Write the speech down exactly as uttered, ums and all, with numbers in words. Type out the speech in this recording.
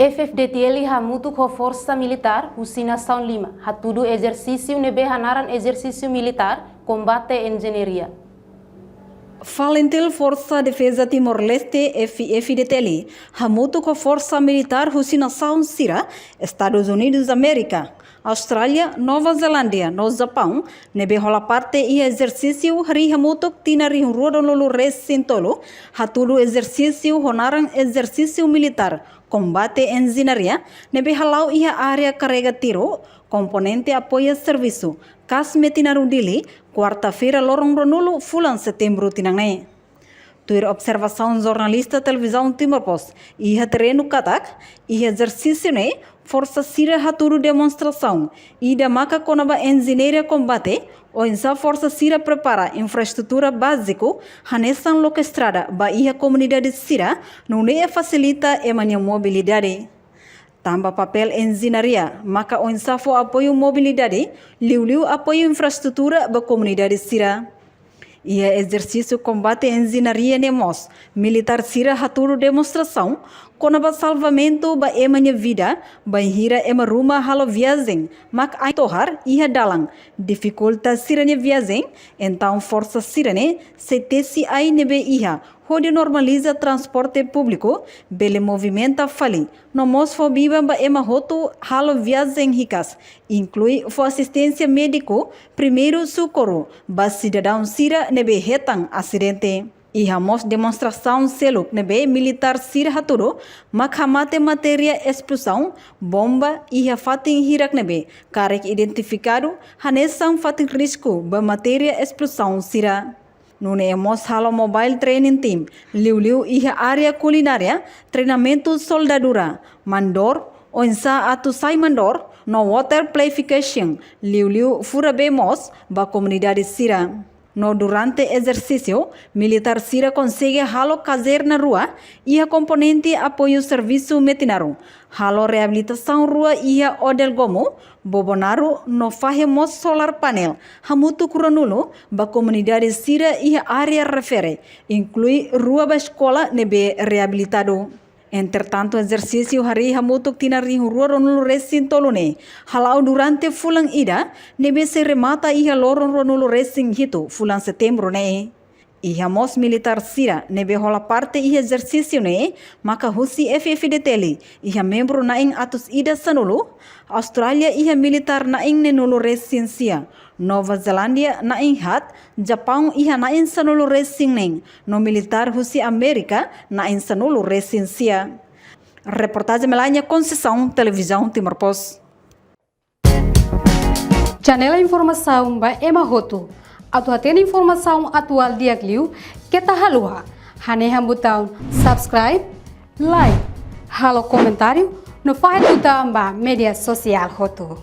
F-FDTL hamutuk ho forsa militár husi nasaun lima hatudu ezersísiu ne'ebé hanaran ezersísiu militár kombate enjeñaria. FALINTIL, Forsa Defeza Timor-Leste, F-FDTL, hamutuk ho forsa militár husi nasaun sira, Estadus Unidus Amérika, Austrália, Nova Zelándia no Japaun, ne'ebé hola parte iha ezersísiu harii hamutuk tinan rihun rua ruanulu resin tolu, hatudu ezersísiu ho naran ezersísiu militár kombate enjeñaria, ne'ebé hala'o iha área karrega tiru, komponente apoia servisu, CASME Tinarudili, kuarta-feira loron ruanulu fulan Setembru tinan ne'e. Tuir observasaun jornalista Televizaun Timor Post iha terrenu katak, iha ezersísiu ne'e, forsa sira hatudu demonstrasaun ida maka kona-ba enjeñaria kombate, oinsá forsa sira prepara infraestrutura báziku, hanesan loke estrada ba iha komunidade sira, nune'e fasilita ema nia mobilidade. Tanba papél enjeñaria maka oinsá fó apoiu mobilidade, liuliu apoiu infraestrutura ba komunidade sira. Iha ezersísiu kombate enjeñaria ne'e mós, militár sira hatudu demonstrasaun kona-ba salvamentu ba ema nia vida, bainhira ema ruma halo viajen mak ain tohar iha dalan, difikulta sira-nia viajen, entaun forsa sira-ne'e sei tesi ain ne'ebé iha hodi normaliza transporte públiku, bele movimenta fali, no mós fó biban ba ema hotu halo viajen hikas, inklui fó asisténsia médiku, primeiru sokorru, ba sidadaun sira ne'ebé hetan asidente. Iha mós demonstrasaun seluk ne'ebé militár sira hatudu mak hamate matéria esplozaun, bomba, iha fatin hirak ne'ebé karik identifikadu hanesan fatin risku ba matéria esplozaun sira. Nune'e mós halo mobile training team, liuliu iha área kulinária, treinamentu soldadura, mandór, oinsá atu sai mandór, no water purification, liuliu fura bee mós ba komunidade sira. No durante ezersísiu, militár sira konsege halo kazerna rua iha komponente apoiu servisu Metinaro, halo reabilitasaun rua iha Odelgomo, Bobonaro, no fahe mós solar panel hamutuk ruanulu ba komunidade sira iha área refere, inklui rua ba eskola ne'ebé reabilitadu. Entretantu, ezersísiu harii hamutuk tinan rihun rua ruanulu resin tolu ne'e hala'o durante fulan ida, ne'ebé sei remata iha loron ruanulu resin hitu fulan Setembru ne'e. Iha mós militár sira ne'ebé hola parte iha ezersísiu ne'e maka husi F-FDTL iha membru na'in atus ida sanulu, Austrália iha militár na'in neenulu resin sia, Nova Zelándia na'in haat, Japaun iha na'in sanulu resin neen, no militár husi Amérika na'in sanulu resin sia. Reportajen Melania Conceição, Televizaun Timor Post. Janela informasaun ba ema hotu. Atu hatene informasaun atuál di'ak liu, keta haluha hanehan butaun subscribe, like, halo komentáriu, no fahe tutan ba média sosiál hotu.